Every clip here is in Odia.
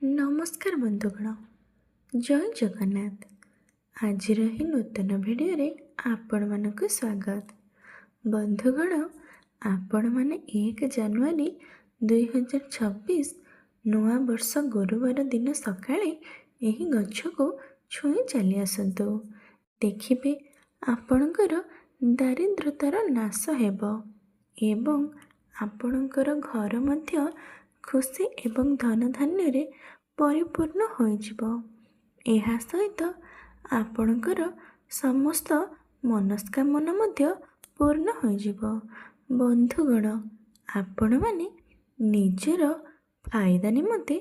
ନମସ୍କାର ବନ୍ଧୁଗଣ, ଜୟ ଜଗନ୍ନାଥ। ଆଜିର ଏହି ନୂତନ ଭିଡ଼ିଓରେ ଆପଣମାନଙ୍କୁ ସ୍ୱାଗତ। ବନ୍ଧୁଗଣ, ଆପଣମାନେ 1 ଜାନୁଆରୀ 2026 ନୂଆ ବର୍ଷ ଗୁରୁବାର ଦିନ ସକାଳେ ଏହି ଗଛକୁ ଛୁଇଁ ଚାଲି ଆସନ୍ତୁ। ଦେଖିବେ ଆପଣଙ୍କର ଦାରିଦ୍ରତାର ନାଶ ହେବ ଏବଂ ଆପଣଙ୍କର ଘର ମଧ୍ୟ ଖୁସି ଏବଂ ଧନଧାନ୍ୟରେ ପରିପୂର୍ଣ୍ଣ ହୋଇଯିବ। ଏହା ସହିତ ଆପଣଙ୍କର ସମସ୍ତ ମନସ୍କାମନା ମଧ୍ୟ ପୂର୍ଣ୍ଣ ହୋଇଯିବ। ବନ୍ଧୁଗଣ, ଆପଣମାନେ ନିଜର ଫାଇଦା ନିମନ୍ତେ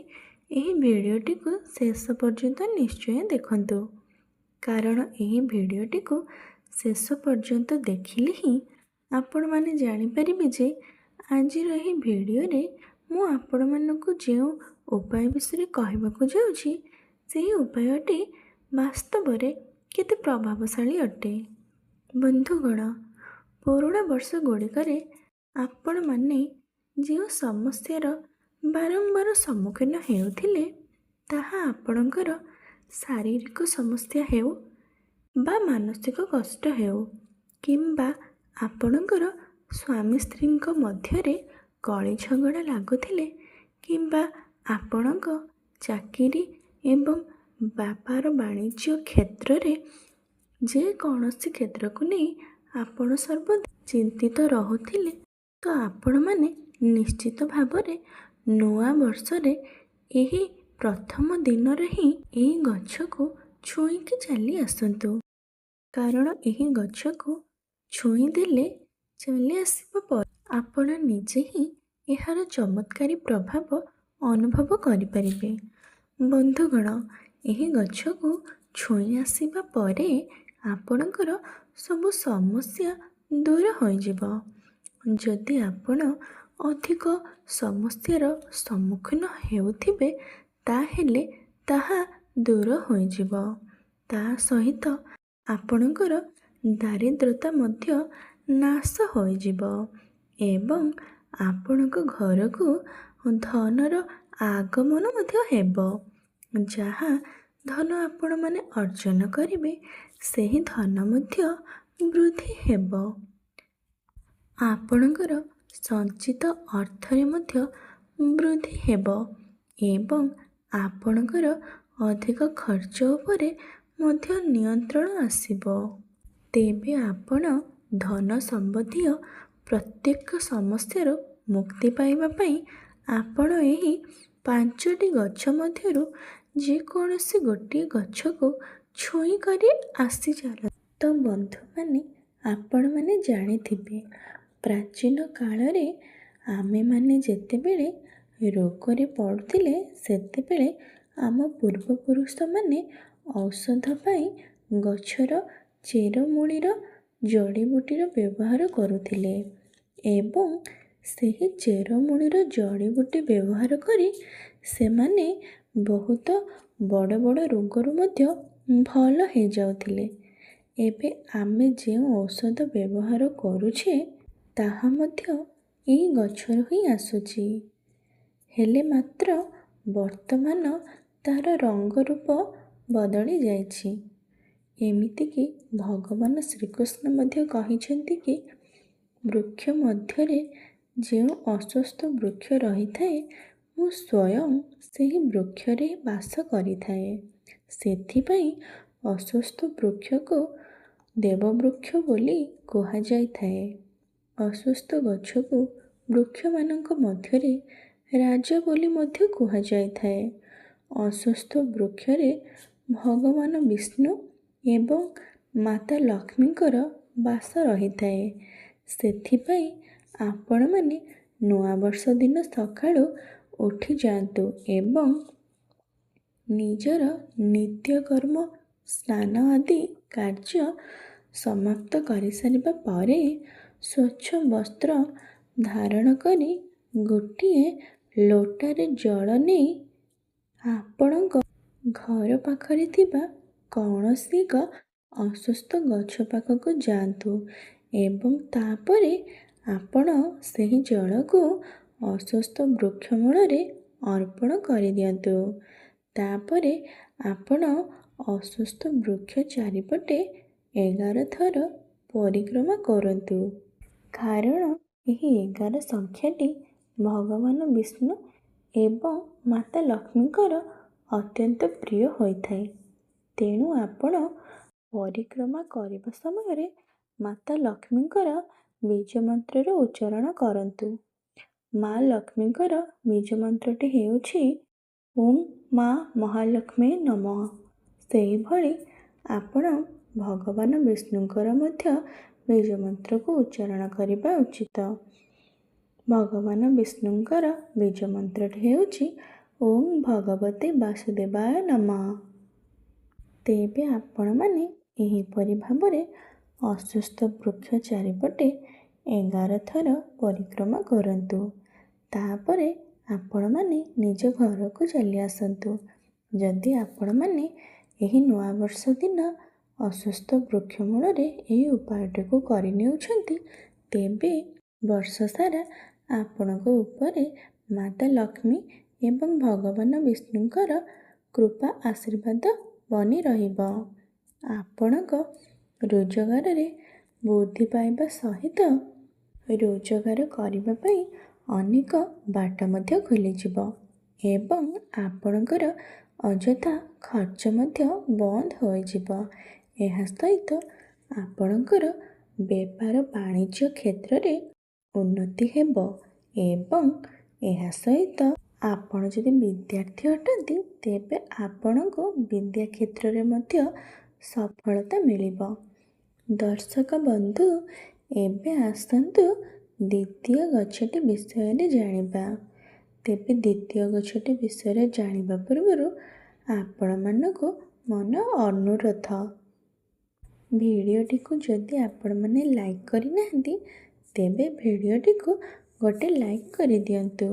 ଏହି ଭିଡ଼ିଓଟିକୁ ଶେଷ ପର୍ଯ୍ୟନ୍ତ ନିଶ୍ଚୟ ଦେଖନ୍ତୁ, କାରଣ ଏହି ଭିଡ଼ିଓଟିକୁ ଶେଷ ପର୍ଯ୍ୟନ୍ତ ଦେଖିଲେ ହିଁ ଆପଣମାନେ ଜାଣିପାରିବେ ଯେ ଆଜିର ଏହି ଭିଡ଼ିଓରେ ମୁଁ ଆପଣମାନଙ୍କୁ ଯେଉଁ ଉପାୟ ବିଷୟରେ କହିବାକୁ ଯାଉଛି, ସେହି ଉପାୟଟି ବାସ୍ତବରେ କେତେ ପ୍ରଭାବଶାଳୀ ଅଟେ। ବନ୍ଧୁଗଣ, ପୁରୁଣା ବର୍ଷ ଗୁଡ଼ିକରେ ଆପଣମାନେ ଯେଉଁ ସମସ୍ୟାର ବାରମ୍ବାର ସମ୍ମୁଖୀନ ହେଉଥିଲେ, ତାହା ଆପଣଙ୍କର ଶାରୀରିକ ସମସ୍ୟା ହେଉ ବା ମାନସିକ କଷ୍ଟ ହେଉ କିମ୍ବା ଆପଣଙ୍କର ସ୍ୱାମୀ ସ୍ତ୍ରୀଙ୍କ ମଧ୍ୟରେ କଳି ଝଗଡ଼ା ଲାଗୁଥିଲେ କିମ୍ବା ଆପଣଙ୍କ ଚାକିରି ଏବଂ ବେପାର ବାଣିଜ୍ୟ କ୍ଷେତ୍ରରେ ଯେକୌଣସି କ୍ଷେତ୍ରକୁ ନେଇ ଆପଣ ସର୍ବଦା ଚିନ୍ତିତ ରହୁଥିଲେ, ତ ଆପଣମାନେ ନିଶ୍ଚିତ ଭାବରେ ନୂଆ ବର୍ଷରେ ଏହି ପ୍ରଥମ ଦିନରେ ହିଁ ଏହି ଗଛକୁ ଛୁଇଁକି ଚାଲି ଆସନ୍ତୁ। କାରଣ ଏହି ଗଛକୁ ଛୁଇଁ ଦେଲେ ଚାଲି ଆସିବା ପରେ ଆପଣ ନିଜେ ହିଁ ଏହାର ଚମତ୍କାରୀ ପ୍ରଭାବ ଅନୁଭବ କରିପାରିବେ। ବନ୍ଧୁଗଣ, ଏହି ଗଛକୁ ଛୁଇଁ ଆସିବା ପରେ ଆପଣଙ୍କର ସବୁ ସମସ୍ୟା ଦୂର ହୋଇଯିବ। ଯଦି ଆପଣ ଅଧିକ ସମସ୍ୟାର ସମ୍ମୁଖୀନ ହେଉଥିବେ, ତାହେଲେ ତାହା ଦୂର ହୋଇଯିବ। ତା ସହିତ ଆପଣଙ୍କର ଦାରିଦ୍ରତା ମଧ୍ୟ ନାଶ ହୋଇଯିବ ଏବଂ ଆପଣଙ୍କ ଘରକୁ ଧନର ଆଗମନ ମଧ୍ୟ ହେବ। ଯାହା ଧନ ଆପଣମାନେ ଅର୍ଜନ କରିବେ, ସେହି ଧନ ମଧ୍ୟ ବୃଦ୍ଧି ହେବ। ଆପଣଙ୍କର ସଞ୍ଚିତ ଅର୍ଥରେ ମଧ୍ୟ ବୃଦ୍ଧି ହେବ ଏବଂ ଆପଣଙ୍କର ଅଧିକ ଖର୍ଚ୍ଚ ଉପରେ ମଧ୍ୟ ନିୟନ୍ତ୍ରଣ ଆସିବ। ତେବେ ଆପଣ ଧନ ସମ୍ବନ୍ଧୀୟ ପ୍ରତ୍ୟେକ ସମସ୍ୟାରୁ ମୁକ୍ତି ପାଇବା ପାଇଁ ଆପଣ ଏହି ପାଞ୍ଚଟି ଗଛ ମଧ୍ୟରୁ ଯେକୌଣସି ଗୋଟିଏ ଗଛକୁ ଛୁଇଁ କରି ଆସି ଚାଲନ୍ତୁ। ତ ବନ୍ଧୁମାନେ, ଆପଣମାନେ ଜାଣିଥିବେ, ପ୍ରାଚୀନ କାଳରେ ଆମେମାନେ ଯେତେବେଳେ ରୋଗରେ ପଡ଼ୁଥିଲେ, ସେତେବେଳେ ଆମ ପୂର୍ବପୁରୁଷମାନେ ଔଷଧ ପାଇଁ ଗଛର ଚେରମୂଳିର ଜଡ଼ିବୁଟିର ବ୍ୟବହାର କରୁଥିଲେ ଏବଂ ସେହି ଚେରମୂଳିର ଜଡ଼ିବୁଟି ବ୍ୟବହାର କରି ସେମାନେ ବହୁତ ବଡ଼ ବଡ଼ ରୋଗରୁ ମଧ୍ୟ ଭଲ ହେଇଯାଉଥିଲେ। ଏବେ ଆମେ ଯେଉଁ ଔଷଧ ବ୍ୟବହାର କରୁଛେ, ତାହା ମଧ୍ୟ ଏହି ଗଛରୁ ହିଁ ଆସୁଛି। ହେଲେ ମାତ୍ର ବର୍ତ୍ତମାନ ତାହାର ରଙ୍ଗ ରୂପ ବଦଳି ଯାଇଛି। ଏମିତିକି ଭଗବାନ ଶ୍ରୀକୃଷ୍ଣ ମଧ୍ୟ କହିଛନ୍ତି କି ବୃକ୍ଷ ମଧ୍ୟରେ ଯେଉଁ ଅଶ୍ୱତ୍ଥ ବୃକ୍ଷ ରହିଥାଏ, ମୁଁ ସ୍ୱୟଂ ସେହି ବୃକ୍ଷରେ ବାସ କରିଥାଏ। ସେଥିପାଇଁ ଅଶ୍ୱତ୍ଥ ବୃକ୍ଷକୁ ଦେବବୃକ୍ଷ ବୋଲି କୁହାଯାଇଥାଏ। ଅଶ୍ୱତ୍ଥ ଗଛକୁ ବୃକ୍ଷମାନଙ୍କ ମଧ୍ୟରେ ରାଜା ବୋଲି ମଧ୍ୟ କୁହାଯାଇଥାଏ। ଅଶ୍ୱତ୍ଥ ବୃକ୍ଷରେ ଭଗବାନ ବିଷ୍ଣୁ ଏବଂ ମାତା ଲକ୍ଷ୍ମୀଙ୍କର ବାସ ରହିଥାଏ। ସେଥିପାଇଁ ଆପଣମାନେ ନୂଆବର୍ଷ ଦିନ ସକାଳୁ ଉଠିଯାଆନ୍ତୁ ଏବଂ ନିଜର ନିତ୍ୟକର୍ମ, ସ୍ନାନ ଆଦି କାର୍ଯ୍ୟ ସମାପ୍ତ କରିସାରିବା ପରେ ସ୍ୱଚ୍ଛ ବସ୍ତ୍ର ଧାରଣ କରି ଗୋଟିଏ ଲୋଟାରେ ଜଳ ନେଇ ଆପଣଙ୍କ ଘର ପାଖରେ ଥିବା କୌଣସି ଏକ ଅଶ୍ୱତ୍ଥ ଗଛ ପାଖକୁ ଯାଆନ୍ତୁ ଏବଂ ତାପରେ ଆପଣ ସେହି ଜଳକୁ ଅଶ୍ୱତ୍ଥ ବୃକ୍ଷ ମୂଳରେ ଅର୍ପଣ କରିଦିଅନ୍ତୁ। ତାପରେ ଆପଣ ଅଶ୍ୱତ୍ଥ ବୃକ୍ଷ ଚାରିପଟେ 11 ଥର ପରିକ୍ରମା କରନ୍ତୁ, କାରଣ ଏହି 11 ସଂଖ୍ୟାଟି ଭଗବାନ ବିଷ୍ଣୁ ଏବଂ ମାତା ଲକ୍ଷ୍ମୀଙ୍କର ଅତ୍ୟନ୍ତ ପ୍ରିୟ ହୋଇଥାଏ। ତେଣୁ ଆପଣ ପରିକ୍ରମା କରିବା ସମୟରେ ମାତା ଲକ୍ଷ୍ମୀଙ୍କର ବୀଜ ମନ୍ତ୍ରର ଉଚ୍ଚାରଣ କରନ୍ତୁ। ମା ଲକ୍ଷ୍ମୀଙ୍କର ବୀଜ ମନ୍ତ୍ରଟି ହେଉଛି ଓମ୍ ମା ମହାଲକ୍ଷ୍ମୀ ନମଃ। ସେହିଭଳି ଆପଣ ଭଗବାନ ବିଷ୍ଣୁଙ୍କର ମଧ୍ୟ ବୀଜ ମନ୍ତ୍ରକୁ ଉଚ୍ଚାରଣ କରିବା ଉଚିତ। ଭଗବାନ ବିଷ୍ଣୁଙ୍କର ବୀଜ ମନ୍ତ୍ରଟି ହେଉଛି ଓମ୍ ଭଗବତେ ବାସୁଦେବାୟ ନମଃ। ତେବେ ଆପଣମାନେ ଏହିପରି ଭାବରେ ଅଶ୍ୱତ୍ଥ ବୃକ୍ଷ ଚାରିପଟେ 11 ଥର ପରିକ୍ରମା କରନ୍ତୁ। ତାପରେ ଆପଣମାନେ ନିଜ ଘରକୁ ଚାଲି ଆସନ୍ତୁ। ଯଦି ଆପଣମାନେ ଏହି ନୂଆବର୍ଷ ଦିନ ଅଶ୍ୱତ୍ଥ ବୃକ୍ଷ ମୂଳରେ ଏହି ଉପାୟଟିକୁ କରିନେଉଛନ୍ତି, ତେବେ ବର୍ଷ ସାରା ଆପଣଙ୍କ ଉପରେ ମାତା ଲକ୍ଷ୍ମୀ ଏବଂ ଭଗବାନ ବିଷ୍ଣୁଙ୍କର କୃପା ଆଶୀର୍ବାଦ ବନି ରହିବ। ଆପଣଙ୍କ ରୋଜଗାରରେ ବୃଦ୍ଧି ପାଇବା ସହିତ ରୋଜଗାର କରିବା ପାଇଁ ଅନେକ ବାଟ ମଧ୍ୟ ଖୋଲିଯିବ ଏବଂ ଆପଣଙ୍କର ଅଯଥା ଖର୍ଚ୍ଚ ମଧ୍ୟ ବନ୍ଦ ହୋଇଯିବ। ଏହା ସହିତ ଆପଣଙ୍କର ବେପାର ବାଣିଜ୍ୟ କ୍ଷେତ୍ରରେ ଉନ୍ନତି ହେବ ଏବଂ ଏହା ସହିତ ଆପଣ ଯଦି ବିଦ୍ୟାର୍ଥୀ ଅଟନ୍ତି, ତେବେ ଆପଣଙ୍କୁ ବିଦ୍ୟା କ୍ଷେତ୍ରରେ ମଧ୍ୟ ସଫଳତା ମିଳିବ। ଦର୍ଶକ ବନ୍ଧୁ, ଏବେ ଆସନ୍ତୁ ଦ୍ୱିତୀୟ ଗଛଟି ବିଷୟରେ ଜାଣିବା। ତେବେ ଦ୍ୱିତୀୟ ଗଛଟି ବିଷୟରେ ଜାଣିବା ପୂର୍ବରୁ ଆପଣମାନଙ୍କୁ ମନ ଅନୁରୋଧ, ଭିଡ଼ିଓଟିକୁ ଯଦି ଆପଣମାନେ ଲାଇକ୍ କରିନାହାନ୍ତି, ତେବେ ଭିଡ଼ିଓଟିକୁ ଗୋଟେ ଲାଇକ୍ କରିଦିଅନ୍ତୁ।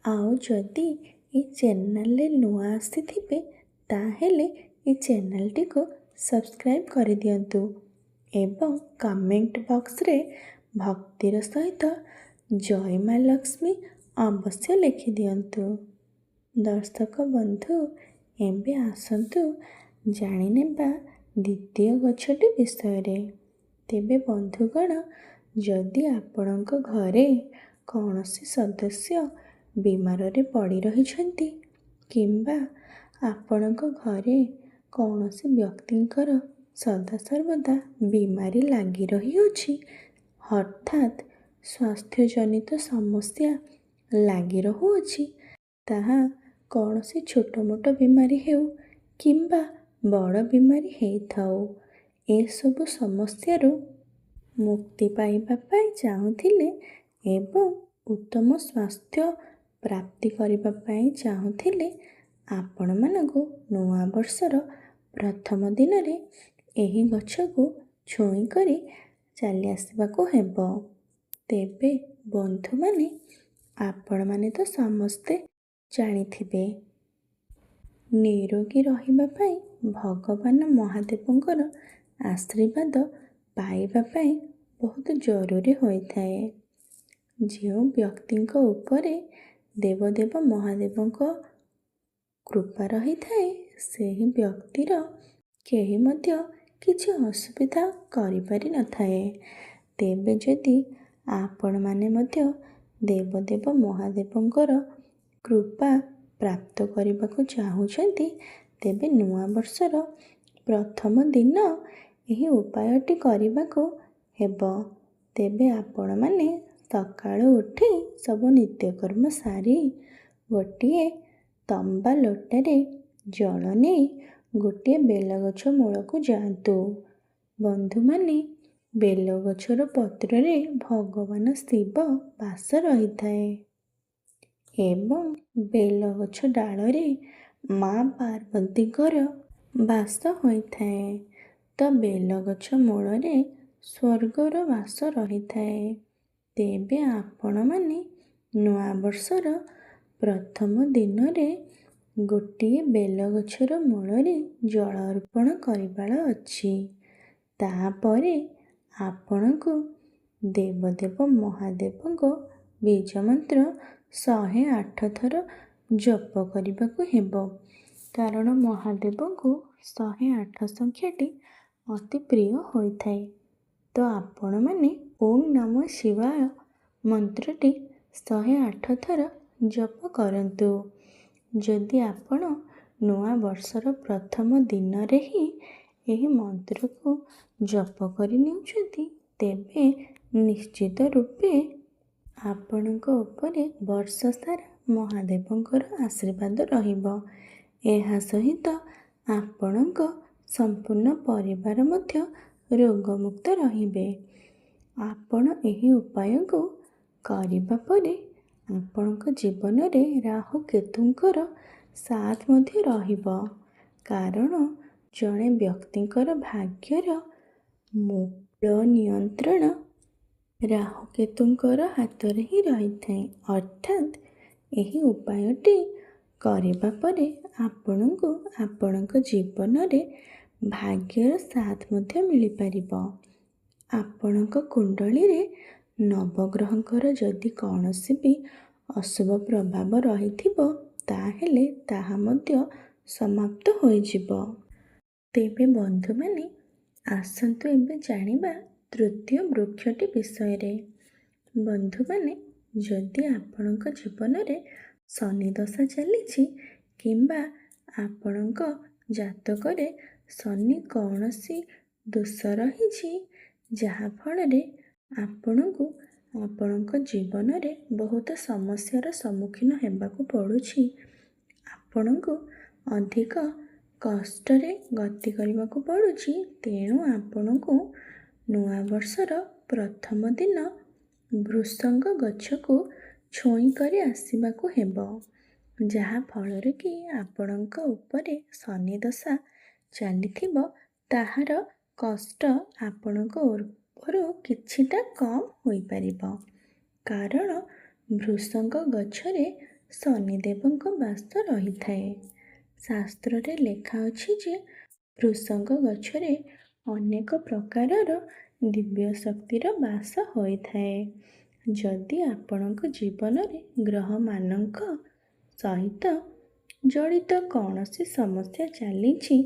ଆଉ ଯଦି ଏ ଚ୍ୟାନେଲରେ ନୂଆ ଆସିଥିବେ, ତାହେଲେ ଏ ଚ୍ୟାନେଲଟିକୁ ସବସ୍କ୍ରାଇବ୍ କରିଦିଅନ୍ତୁ ଏବଂ କମେଣ୍ଟ ବକ୍ସରେ ଭକ୍ତିର ସହିତ ଜୟ ମା ଲକ୍ଷ୍ମୀ ଅବଶ୍ୟ ଲେଖିଦିଅନ୍ତୁ। ଦର୍ଶକ ବନ୍ଧୁ, ଏବେ ଆସନ୍ତୁ ଜାଣିନେବା ଦ୍ୱିତୀୟ ଗଛଟି ବିଷୟରେ। ତେବେ ବନ୍ଧୁଗଣ, ଯଦି ଆପଣଙ୍କ ଘରେ କୌଣସି ସଦସ୍ୟ ବିମାରରେ ପଡ଼ି ରହିଛନ୍ତି କିମ୍ବା ଆପଣଙ୍କ ଘରେ କୌଣସି ବ୍ୟକ୍ତିଙ୍କର ସଦାସର୍ବଦା ବିମାରୀ ଲାଗି ରହିଅଛି, ଅର୍ଥାତ୍ ସ୍ୱାସ୍ଥ୍ୟଜନିତ ସମସ୍ୟା ଲାଗି ରହୁଅଛି, ତାହା କୌଣସି ଛୋଟ ମୋଟ ବିମାରୀ ହେଉ କିମ୍ବା ବଡ଼ ବିମାରୀ ହେଇଥାଉ, ଏସବୁ ସମସ୍ୟାରୁ ମୁକ୍ତି ପାଇବା ପାଇଁ ଚାହୁଁଥିଲେ ଏବଂ ଉତ୍ତମ ସ୍ୱାସ୍ଥ୍ୟ ପ୍ରାପ୍ତି କରିବା ପାଇଁ ଚାହୁଁଥିଲେ, ଆପଣମାନଙ୍କୁ ନୂଆ ବର୍ଷର ପ୍ରଥମ ଦିନରେ ଏହି ଗଛକୁ ଛୁଇଁ କରି ଚାଲି ଆସିବାକୁ ହେବ। ତେବେ ବନ୍ଧୁମାନେ, ଆପଣମାନେ ତ ସମସ୍ତେ ଜାଣିଥିବେ, ନିରୋଗୀ ରହିବା ପାଇଁ ଭଗବାନ ମହାଦେବଙ୍କର ଆଶୀର୍ବାଦ ପାଇବା ପାଇଁ ବହୁତ ଜରୁରୀ ହୋଇଥାଏ। ଯେଉଁ ବ୍ୟକ୍ତିଙ୍କ ଉପରେ ଦେବଦେବ ମହାଦେବଙ୍କ କୃପା ରହିଥାଏ, ସେହି ବ୍ୟକ୍ତିର କେହି ମଧ୍ୟ କିଛି ଅସୁବିଧା କରିପାରିନଥାଏ। ତେବେ ଯଦି ଆପଣମାନେ ମଧ୍ୟ ଦେବଦେବ ମହାଦେବଙ୍କର କୃପା ପ୍ରାପ୍ତ କରିବାକୁ ଚାହୁଁଛନ୍ତି, ତେବେ ନୂଆ ବର୍ଷର ପ୍ରଥମ ଦିନ ଏହି ଉପାୟଟି କରିବାକୁ ହେବ। ତେବେ ଆପଣମାନେ ସକାଳୁ ଉଠି ସବୁ ନିତ୍ୟକର୍ମ ସାରି ଗୋଟିଏ ତମ୍ବା ଲୋଟାରେ ଜଳ ନେଇ ଗୋଟିଏ ବେଲଗଛ ମୂଳକୁ ଯାଆନ୍ତୁ। ବନ୍ଧୁମାନେ, ବେଲଗଛର ପତ୍ରରେ ଭଗବାନ ଶିବ ବାସ ରହିଥାଏ ଏବଂ ବେଲଗଛ ଡାଳରେ ମା ପାର୍ବତୀଙ୍କର ବାସ ହୋଇଥାଏ, ତ ବେଲଗଛ ମୂଳରେ ସ୍ୱର୍ଗର ବାସ ରହିଥାଏ। ତେବେ ଆପଣମାନେ ନୂଆବର୍ଷର ପ୍ରଥମ ଦିନରେ ଗୋଟିଏ ବେଲଗଛର ମୂଳରେ ଜଳ ଅର୍ପଣ କରିବାର ଅଛି। ତାପରେ ଆପଣଙ୍କୁ ଦେବଦେବ ମହାଦେବଙ୍କ ବୀଜ ମନ୍ତ୍ର 108 ଥର ଜପ କରିବାକୁ ହେବ। କାରଣ ମହାଦେବଙ୍କୁ 108 ସଂଖ୍ୟାଟି ଅତି ପ୍ରିୟ ହୋଇଥାଏ। ତ ଆପଣମାନେ ଓଁ ନମଃ ଶିବାୟ ମନ୍ତ୍ରଟି 108 ଥର ଜପ କରନ୍ତୁ। ଯଦି ଆପଣ ନୂଆ ବର୍ଷର ପ୍ରଥମ ଦିନରେ ହିଁ ଏହି ମନ୍ତ୍ରକୁ ଜପ କରି ନେଉଛନ୍ତି, ତେବେ ନିଶ୍ଚିତ ରୂପେ ଆପଣଙ୍କ ଉପରେ ବର୍ଷ ସାରା ମହାଦେବଙ୍କର ଆଶୀର୍ବାଦ ରହିବ। ଏହା ସହିତ ଆପଣଙ୍କ ସମ୍ପୂର୍ଣ୍ଣ ପରିବାର ମଧ୍ୟ ରୋଗମୁକ୍ତ ରହିବେ। ଆପଣ ଏହି ଉପାୟକୁ କରିବା ପରେ ଆପଣଙ୍କ ଜୀବନରେ ରାହୁ କେତୁଙ୍କର ସାଥ ମଧ୍ୟ ରହିବ। କାରଣ ଜଣେ ବ୍ୟକ୍ତିଙ୍କର ଭାଗ୍ୟର ମୂଳ ନିୟନ୍ତ୍ରଣ ରାହୁ କେତୁଙ୍କର ହାତରେ ହିଁ ରହିଥାଏ। ଅର୍ଥାତ୍ ଏହି ଉପାୟଟି କରିବା ପରେ ଆପଣଙ୍କୁ ଆପଣଙ୍କ ଜୀବନରେ ଭାଗ୍ୟର ସାଥ ମଧ୍ୟ ମିଳିପାରିବ। ଆପଣଙ୍କ କୁଣ୍ଡଳୀରେ ନବଗ୍ରହଙ୍କର ଯଦି କୌଣସି ବି ଅଶୁଭ ପ୍ରଭାବ ରହିଥିବ, ତାହେଲେ ତାହା ମଧ୍ୟ ସମାପ୍ତ ହୋଇଯିବ। ତେବେ ବନ୍ଧୁମାନେ, ଆସନ୍ତୁ ଏବେ ଜାଣିବା ତୃତୀୟ ବୃକ୍ଷଟି ବିଷୟରେ। ବନ୍ଧୁମାନେ, ଯଦି ଆପଣଙ୍କ ଜୀବନରେ ଶନି ଦଶା ଚାଲିଛି କିମ୍ବା ଆପଣଙ୍କ ଜାତକରେ ଶନି କୌଣସି ଦୋଷ ରହିଛି, ଯାହାଫଳରେ ଆପଣଙ୍କୁ ଆପଣଙ୍କ ଜୀବନରେ ବହୁତ ସମସ୍ୟାର ସମ୍ମୁଖୀନ ହେବାକୁ ପଡ଼ୁଛି, ଆପଣଙ୍କୁ ଅଧିକ କଷ୍ଟରେ ଗତି କରିବାକୁ ପଡ଼ୁଛି, ତେଣୁ ଆପଣଙ୍କୁ ନୂଆ ବର୍ଷର ପ୍ରଥମ ଦିନ ଭୃସଙ୍ଗ ଗଛକୁ ଛୁଇଁ କରି ଆସିବାକୁ ହେବ, ଯାହାଫଳରେ କି ଆପଣଙ୍କ ଉପରେ ଶନି ଦଶା ଚାଲିଥିବ ତାହାର କଷ୍ଟ ଆପଣଙ୍କ ଉପରୁ କିଛିଟା କମ୍ ହୋଇପାରିବ। କାରଣ ଭୃସଙ୍ଗ ଗଛରେ ଶନିଦେବଙ୍କ ବାସ ରହିଥାଏ। ଶାସ୍ତ୍ରରେ ଲେଖା ଅଛି ଯେ ଭୃସଙ୍ଗ ଗଛରେ ଅନେକ ପ୍ରକାରର ଦିବ୍ୟ ଶକ୍ତିର ବାସ ହୋଇଥାଏ। ଯଦି ଆପଣଙ୍କ ଜୀବନରେ ଗ୍ରହମାନଙ୍କ ସହିତ ଜଡ଼ିତ କୌଣସି ସମସ୍ୟା ଚାଲିଛି,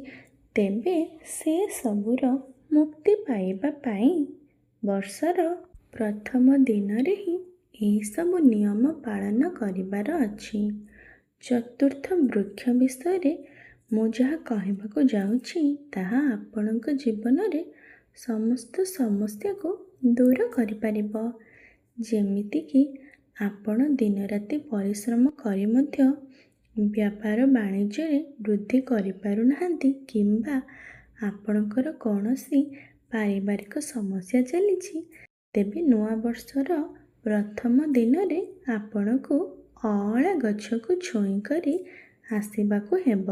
ତେବେ ସେସବୁର ମୁକ୍ତି ପାଇବା ପାଇଁ ବର୍ଷର ପ୍ରଥମ ଦିନରେ ହିଁ ଏହିସବୁ ନିୟମ ପାଳନ କରିବାର ଅଛି। ଚତୁର୍ଥ ବୃକ୍ଷ ବିଷୟରେ ମୁଁ ଯାହା କହିବାକୁ ଯାଉଛି, ତାହା ଆପଣଙ୍କ ଜୀବନରେ ସମସ୍ତ ସମସ୍ୟାକୁ ଦୂର କରିପାରିବ। ଯେମିତିକି ଆପଣ ଦିନରାତି ପରିଶ୍ରମ କରି ମଧ୍ୟ ବ୍ୟାପାର ବାଣିଜ୍ୟରେ ବୃଦ୍ଧି କରିପାରୁନାହାନ୍ତି କିମ୍ବା ଆପଣଙ୍କର କୌଣସି ପାରିବାରିକ ସମସ୍ୟା ଚାଲିଛି, ତେବେ ନୂଆ ବର୍ଷର ପ୍ରଥମ ଦିନରେ ଆପଣଙ୍କୁ ଅଁଳା ଗଛକୁ ଛୁଇଁ କରି ଆସିବାକୁ ହେବ।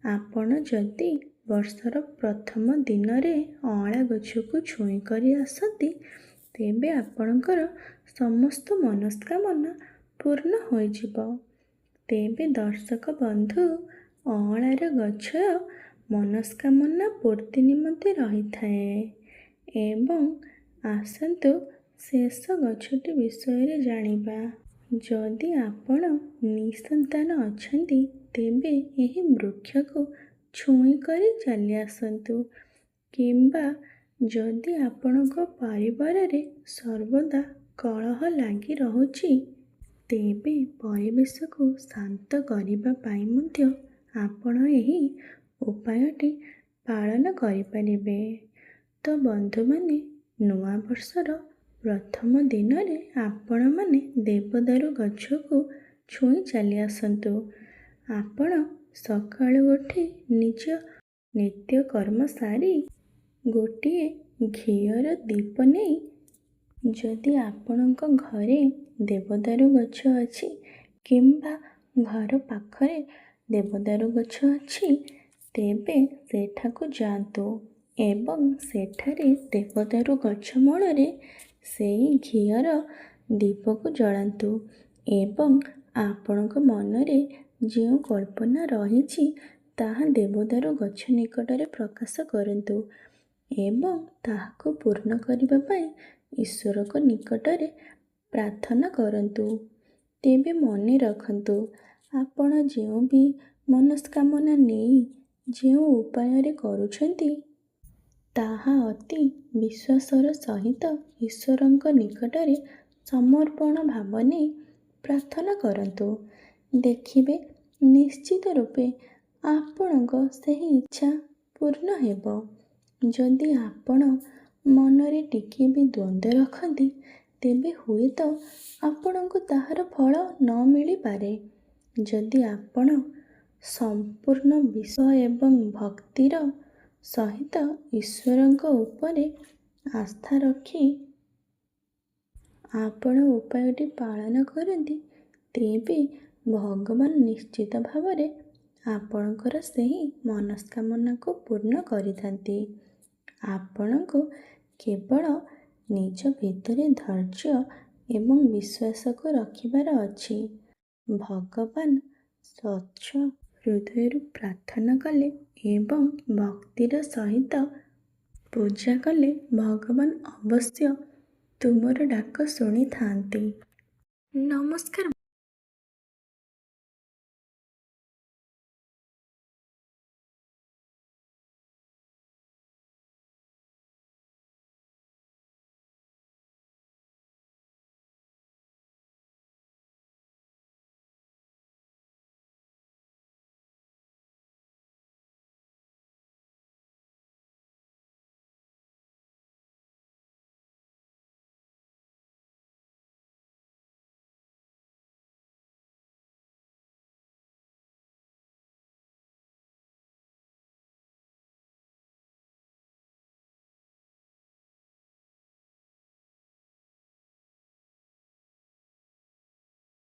ଆପଣ ଯଦି ବର୍ଷର ପ୍ରଥମ ଦିନରେ ଅଁଳା ଗଛକୁ ଛୁଇଁ କରି ଆସନ୍ତି, ତେବେ ଆପଣଙ୍କର ସମସ୍ତ ମନସ୍କାମନା ପୂର୍ଣ୍ଣ ହୋଇଯିବ। ତେବେ ଦର୍ଶକ ବନ୍ଧୁ, ଅଁଳାର ଗଛ ମନସ୍କାମନା ପୂର୍ତ୍ତି ନିମନ୍ତେ ରହିଥାଏ। ଏବଂ ଆସନ୍ତୁ ଶେଷ ଗଛଟି ବିଷୟରେ ଜାଣିବା। ଯଦି ଆପଣ ନିଃସନ୍ତାନ ଅଛନ୍ତି, ତେବେ ଏହି ବୃକ୍ଷକୁ ଛୁଇଁ କରି ଚାଲି ଆସନ୍ତୁ, କିମ୍ବା ଯଦି ଆପଣଙ୍କ ପରିବାରରେ ସର୍ବଦା କଳହ ଲାଗି ରହୁଛି, ତେବେ ପରିବେଶକୁ ଶାନ୍ତ କରିବା ପାଇଁ ମଧ୍ୟ ଆପଣ ଏହି ଉପାୟଟି ପାଳନ କରିପାରିବେ। ତ ବନ୍ଧୁମାନେ, ନୂଆ ବର୍ଷର ପ୍ରଥମ ଦିନରେ ଆପଣମାନେ ଦେବଦାରୁ ଗଛକୁ ଛୁଇଁ ଚାଲି ଆସନ୍ତୁ। ଆପଣ ସକାଳୁ ଉଠି ନିଜ ନିତ୍ୟକର୍ମ ସାରି ଗୋଟିଏ ଘିଅର ଦୀପ ନେଇ, ଯଦି ଆପଣଙ୍କ ଘରେ ଦେବଦାରୁ ଗଛ ଅଛି କିମ୍ବା ଘର ପାଖରେ ଦେବଦାରୁ ଗଛ ଅଛି, ତେବେ ସେଠାକୁ ଯାଆନ୍ତୁ ଏବଂ ସେଠାରେ ଦେବଦାରୁ ଗଛ ମୂଳରେ ସେଇ ଘିଅର ଦୀପକୁ ଜଳାନ୍ତୁ ଏବଂ ଆପଣଙ୍କ ମନରେ ଯେଉଁ କଳ୍ପନା ରହିଛି ତାହା ଦେବଦାରୁ ଗଛ ନିକଟରେ ପ୍ରକାଶ କରନ୍ତୁ ଏବଂ ତାହାକୁ ପୂର୍ଣ୍ଣ କରିବା ପାଇଁ ଈଶ୍ୱରଙ୍କ ନିକଟରେ ପ୍ରାର୍ଥନା କରନ୍ତୁ। ତେବେ ମନେ ରଖନ୍ତୁ, ଆପଣ ଯେଉଁ ବି ମନସ୍କାମନା ନେଇ ଯେଉଁ ଉପାୟରେ କରୁଛନ୍ତି, ତାହା ଅତି ବିଶ୍ୱାସର ସହିତ ଈଶ୍ୱରଙ୍କ ନିକଟରେ ସମର୍ପଣ ଭାବ ନେଇ ପ୍ରାର୍ଥନା କରନ୍ତୁ। ଦେଖିବେ, ନିଶ୍ଚିତ ରୂପେ ଆପଣଙ୍କ ସେହି ଇଚ୍ଛା ପୂର୍ଣ୍ଣ ହେବ। ଯଦି ଆପଣ ମନରେ ଟିକିଏ ବି ଦ୍ୱନ୍ଦ୍ୱ ରଖନ୍ତି, ତେବେ ହୁଏତ ଆପଣଙ୍କୁ ତାହାର ଫଳ ନ ମିଳିପାରେ। ଯଦି ଆପଣ ସମ୍ପୂର୍ଣ୍ଣ ବିଶ୍ୱାସ ଏବଂ ଭକ୍ତିର ସହିତ ଈଶ୍ୱରଙ୍କ ଉପରେ ଆସ୍ଥା ରଖି ଆପଣ ଉପାୟଟି ପାଳନ କରନ୍ତି, ତେବେ ଭଗବାନ ନିଶ୍ଚିତ ଭାବରେ ଆପଣଙ୍କର ସେହି ମନସ୍କାମନାକୁ ପୂର୍ଣ୍ଣ କରିଥାନ୍ତି। ଆପଣଙ୍କୁ କେବଳ ନିଜ ଭିତରେ ଧୈର୍ଯ୍ୟ ଏବଂ ବିଶ୍ୱାସକୁ ରଖିବାର ଅଛି। ଭଗବାନ ସ୍ୱଚ୍ଛ ହୃଦୟରୁ ପ୍ରାର୍ଥନା କଲେ ଏବଂ ଭକ୍ତିର ସହିତ ପୂଜା କଲେ ଭଗବାନ ଅବଶ୍ୟ ତୁମର ଡାକ ଶୁଣିଥାନ୍ତି। ନମସ୍କାର।